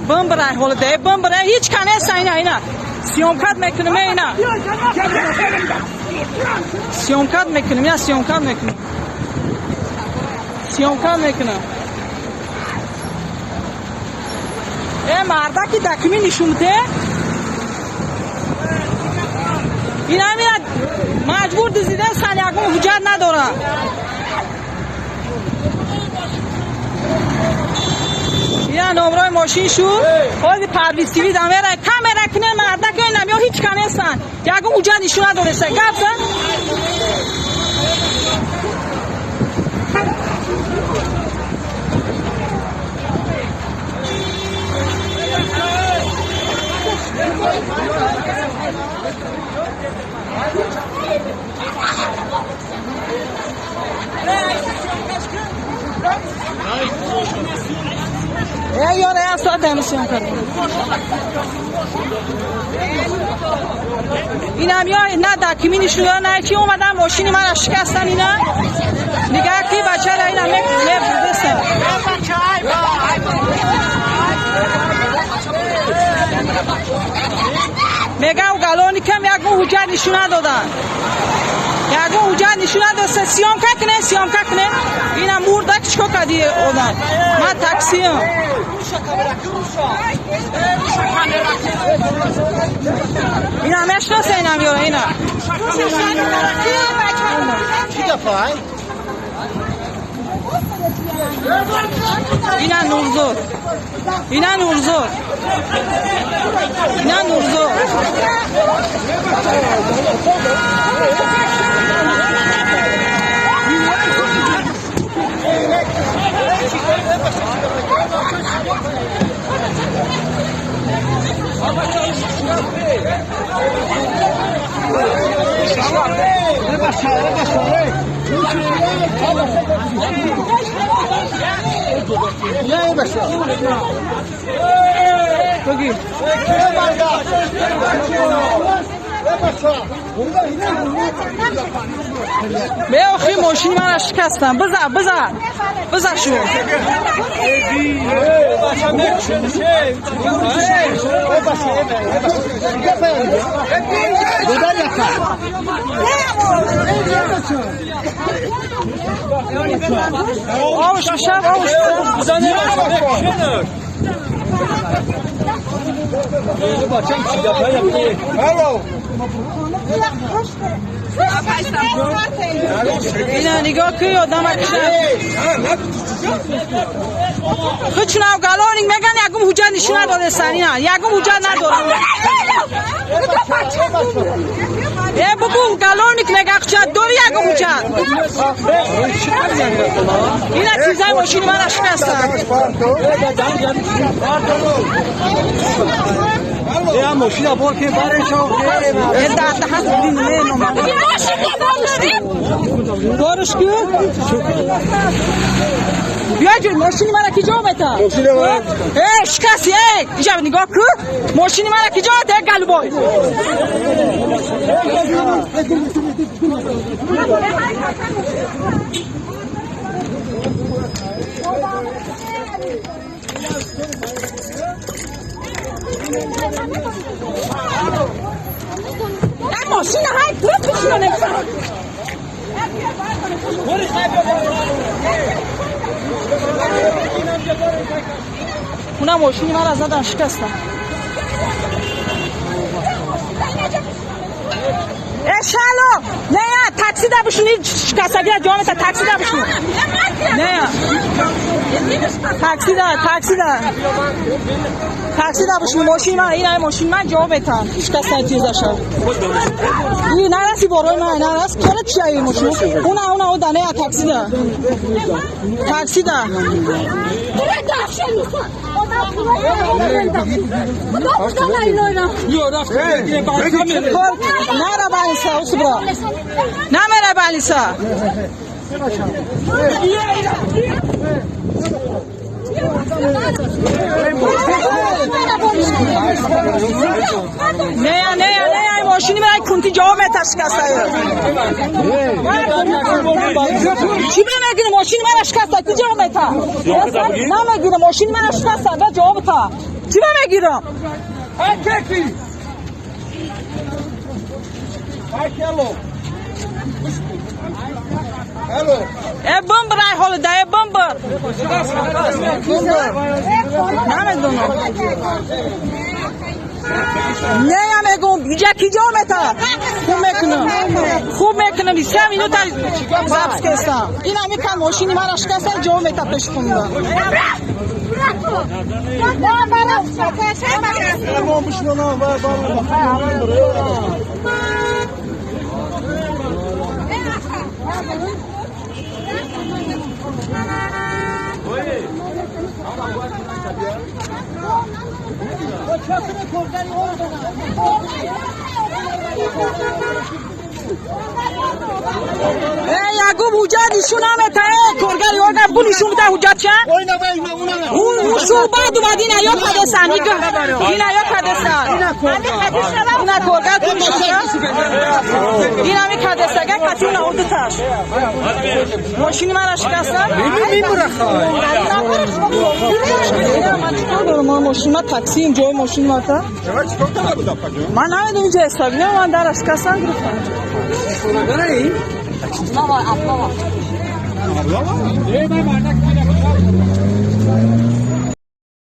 Бамбарай ҳолда, бамбарай ҳеч канеса ина ина. Съёмкат мекунем ина. Съёмкат мекунем, я съёмкат мекунем. Съёмкат мекунем. Э мардаки документ нишунте? Ина мира маҷбур дизидан сан ягон ҳуҷҷат надора. Ина номрои мошин шу, ҳози Парвиз ТВ дамера камера кине мардак ина миё ҳеч канесан. Ягон ҳуҷҷат нишон надореса. Гап зан. Ёра я соат съёмка. Инам ё на документ нишон на ки омадан мошини маро шикастан ина. Нигаҳ ки бачара ина мебурдестан. Мегав галони кам ягон ҳуҷҷат нишон надодан. Ягон ҳуҷҷат нишон надода. Съёмка кунен, съёмка кунен. Ина мурдак чико кади одам. Ман таксиям. Ина мешноса ина миёра ина. Чӣ дафъа? Ина Нурзод. Ина Нурзод. Ина Нурзод. Меохи мошини мана шикастам. Биза, биза. Биза шу. Овуш бишав, овуш. Ина нигоҳ кун, одама кишад. Хучнав галоник меган ягум ҳуҷҷат нишон надодесан ина. Ягум ҳуҷҷат надорам. Э бубу галоник мега ҳуҷҷат дори ягум ҳуҷҷат. Ина тизаи мошини мана шикастан. Я мошина бор ки барешо. Э да ҳаст бин не нома. Борш ку? Биё ҷӯй мошини мана ки ҷо мета? Мошини мана. Э шикасти э иҷа нигоҳ ку. Мошини мана ки ҷо мета галубой. Мошина ҳай пушина нефаҳм. Уна мошини мара задан шикастан. Э шало, не я такси да бишуни шикастагия ҷомета такси да бишуни. Не я. Такси да, такси да. Такси да бишуни мошини ман, ина мошини ман ҷомета шикастан тизаша. И нараси борои ман, нарас кора чия мошин. Уна уна ода не я такси да. Такси да. Нара балиса, усбра. Намера балиса. Не, не, не, мошини ман кун намегирам, ти ҷавоб мета шикаста. Чӣ намегирам? Мошини мана шикаста, ти ҷавоб мета. Намегирам, мошини мана шикаста, ба ҷавоб та. Чӣ намегирам? Э бомб рай ҳоли да, э бомб. Намедонам. Не, я мегум, иҷа ки ҷо мета? Хуб мекунам. Хуб мекунам, 3 минута запись кестам. Ин ҳами кан мошини мара шикаста, ҷо мета пеш хунда. Ягуб ҳуҷҷат нишон намета, коргари орган бу нишон бида ҳуҷҷат ча? Ӯ шӯъба думад, ина ё кадесан, ина ё кадесан. Ина коргар ту нишон. Ина ми кадесага кати уна удуташ. Мошини мара шикаста? Ман чикор дорам? Ман мошин, ман такси, ин ҷои мошин мата. Ман намедонам инҷа ҳисоб, ман дара шикастан гирифтам. Ablava, ablava.